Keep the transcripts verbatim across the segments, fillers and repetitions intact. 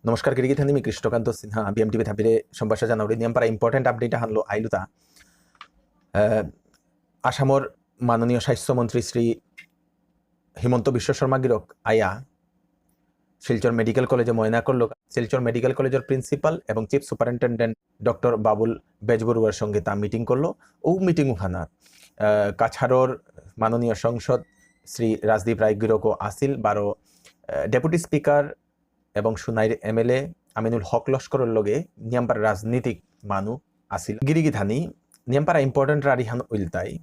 নমস্কার, গিরিগিথানি, মি কৃষ্ণকান্ত সিনহা, বিএমটিভি থাপিরে সম্ভাষা জানাউরি। নিয়ামপারা important update হানলো আইলুতা। আহ, আসামর মাননীয় স্বাস্থ্যমন্ত্রী শ্রী হিমন্ত বিশ্ব শর্মা গিরক আয়া শিলচর মেডিকেল কলেজে ময়না করলো। শিলচর মেডিকেল কলেজের প্রিন্সিপাল এবং চিফ সুপারিনটেন্ডেন্ট ডক্টর বাবুল বেজবরুয়ার সঙ্গে তা মিটিং করলো। ও মিটিং উহানাত, আহ, কাছাড়র মাননীয় সাংসদ শ্রী রাজদীপ রায় গিরকও আসিল, বারো, আহ, ডেপুটি স্পিকার এবং সুনাইর এমএলএ আমিনুল হক লস্করর লগে নিয়ামপারা রাজনীতিক মানু আসিল। গিরিগিথানি, নিয়ামপারা important ওয়ারিহান উইলতাই।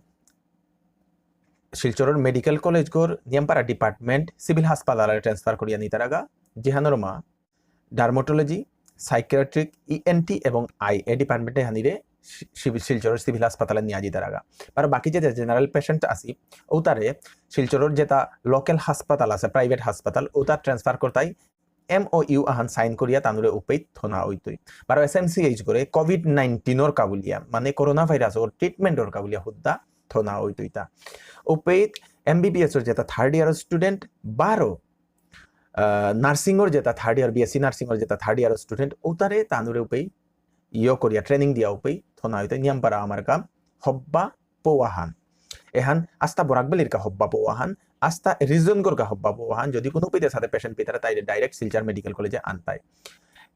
শিলচরর মেডিকেল কলেজগর নিয়ামপারা ডিপার্টমেন্ট সিভিল হাসপাতালে ট্রান্সফার করিয়া নিতারাগা, যেহানর মা ডার্মাটোলজি, সাইকিয়াট্রিক, ইএনটি এবং আই এ ডিপার্টমেন্টে হানিরে সি-, সিভিল, শিলচরর সিভিল হাসপাতালে নিয়া যিতারাগা। আর বাকি যে জেনারেল পেশেন্ট আসি, ওতারে শিলচরর যেটা লোকাল হাসপাতাল আছে, প্রাইভেট হাসপাতাল, ওতা ট্রান্সফার করতাই এমওইউ আহান সাইন করিয়া তানুরে উপেই থনা হইতই। বারো এসএমসিএইচ করে কোভিড নাইনটিনর কাবুলিয়া, মানে করোনা ভাইরাসর ট্রিটমেন্টর কাবুলিয়া হুদ্দা থনা হইতইতা। উপেই এমবিবিএসর যেটা থার্ড ইয়ার স্টুডেন্ট, বারো, আহ, নার্সিংর যেটা থার্ড ইয়ার, বিএসসি নার্সিংর যেটা থার্ড ইয়ার স্টুডেন্ট, ওতারে তানুরে উপেই ইয়ো করিয়া, ট্রেনিং দিয়া উপেই থনা হইতই। নিয়ামপারা আমার কাম হব্বা পৌ আহান। এহান আস্তা বরাক ভ্যালির কা হব্বা পৌ আহান, আস্তা রিজনগর কা হব্বা পৌ আহান। যদি কোনো পিতে সাথে পেশেন্ট পিতারা তাইলে ডাইরেক্ট শিলচর মেডিকেল কলেজে আনতাই।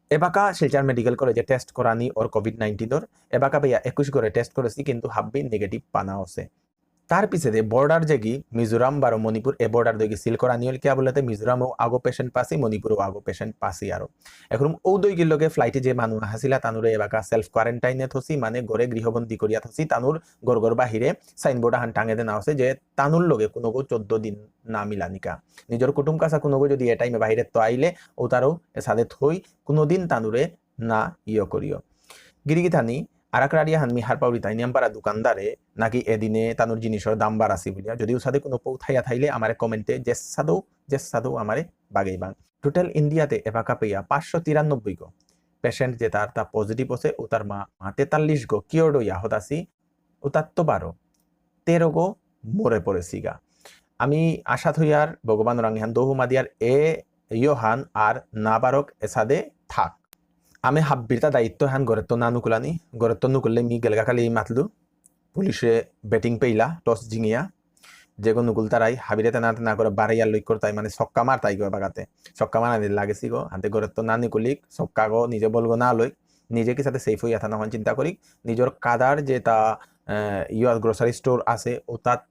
এবাকা শিলচর মেডিকেল কলেজে টেস্ট করানি ওর কোভিড নাইনটিনর, এবাকা বেয়া একুশ করে টেস্ট করেছি, কিন্তু হাব্বি নেগেটিভ পানা আছে। তার পিছে বর্ডার যেগি মিজোরাম বারো মণিপুর, এ বর্ডার দইগি সিল করানি হল কিয়া বলতে মিজোরামও আগো পেশেন্ট পাসি, মণিপুরও আগো পেশেন্ট পাসি আরো। এখন ও দইগির লগে ফ্লাইটে যে মানু আসিলা তানুরে এবাকা সেলফ কোয়ারেন্টাইনে থসি, মানে ঘরে গৃহবন্দী করিয়া থসি, তানুর ঘর ঘর বাহিরে সাইনবোর্ড আহান টাঙে দেনা আছে যে তানুর লগে কোনোগো চোদ্দ দিন না মিলানিকা। নিজর কুটুম কাছা কোনোগো যদি এ টাইমে বাহিরে তো আইলে ও তারও এসাদে থই কোনোদিন তানুরে না ইয় করিও। গিরিগিথানি, আরাক রারিয়া হান মি হারপাউরি তাই নিয়ামপারা দোকানদারে নাকি এদিনে তানুর জিনিসর দাম বাড়াসি বুলিয়া। যদি উসাদে কোনো পৌ থাইয়া থাইলে আমারে কমেন্টে যে সাদৌ, যে সাদৌ আমারে বাগেইবাং। টোটাল ইন্ডিয়াতে এবাকা পেয়া পাঁচশো তিরানব্বই গো পেশেন্ট যে তার তা পজিটিভ আছে, ও তার মা, মা তেতাল্লিশ গো কিওর ইয়া হতাসি, ও তার তো বারো, তেরো গো মরে পড়েসিগা। আমি আশা থইয়ার ভগবান রাঙিহান দোহু মাদিয়ার এ ইয়োহান আর না বারক এসাদে থাক। আমি হাব্বিরতা দায়িত্ব হান গরেত্ত না নুকুলানি, গরেত্ত নুকুললে মি গেলগা কালি মাতলু, পুলিশে বেটিং পেইলা, টস জিঙিয়া, যেগো নুকুল তারাই হাবিরে তেনা তেনা করে বাড়াইয়া লই করতাই, মানে, ছক্কা মারতাই গো বাগাতে। ছক্কা মারা দিল লাগেসি গো, হাতে গরেত্ত না নিকুলিক, ছক্কা গো নিজে বলগো না লই, নিজে কিসাদে সেফ হইয়া থানা হন চিন্তা করিক, নিজর কাদার যেটা, আহ, ইয়া গ্রোসারি স্টোর আছে, ও তাত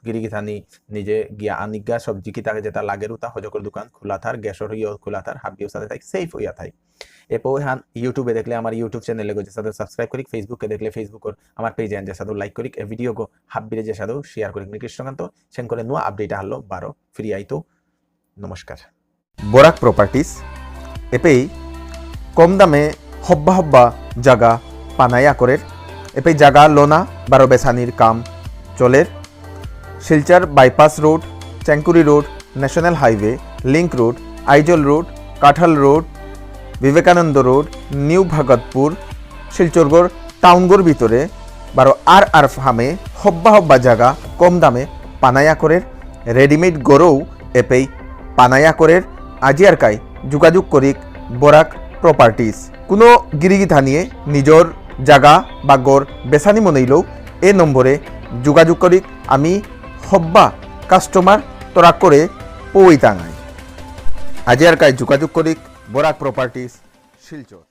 গিরিগিথানি নিজে গিয়া আনিগা, সবজি কিতা যেটা লাগের উতা, হজকর দোকান খোলা থার, গ্যাসর ইয়ে খোলা থার, হাবিও সাথে থাক, সেফ হইয়া থাই। এপো হান YouTube-এ দেখলে আমার YouTube চ্যানেলে গো যেসাদে সাবস্ক্রাইব করিক, Facebook-এ দেখলে Facebook-অর আমার পেজে আন যেসাদে লাইক করিক, এ ভিডিও গো হাব্বিরে যেসাদে শেয়ার করিক। মি কৃষ্ণকান্ত, সেন করে নুয়া আপডেট আহলো বারো ফিরি আইতো। নমস্কার। বরাক প্রপার্টিজ এপেই কম দামে হব্বা হব্বা জাগা পানায়া করের। এপেই জাগা লোনা বারো বেসানির কাম চলের। Silchar bypass road, Chengkuri road, national highway, link road, Aizawl road, Kathal road, Vivekananda road, new Bhagatpur, শিলচরগর টাউনগর ভিতরে বারো আর আর ফার্মে হব্বা হব্বা জাগা কম দামে পানায়া করের, রেডিমেড গরৌ এপেই পানায়া করের। আজি আর কাই যোগাযোগ করিক বরাক প্রপার্টিজ। কোনো গিরিগিথানিয়ে নিজর জাগা বা গর বেসানি মনেইলেও এ নম্বরে যোগাযোগ করিক। আমি হব্বা কাস্টমার তরাক করে পৌই তাঙাই। আজি আর কাই যোগাযোগ করিক বরাক প্রপার্টিজ, শিলচর।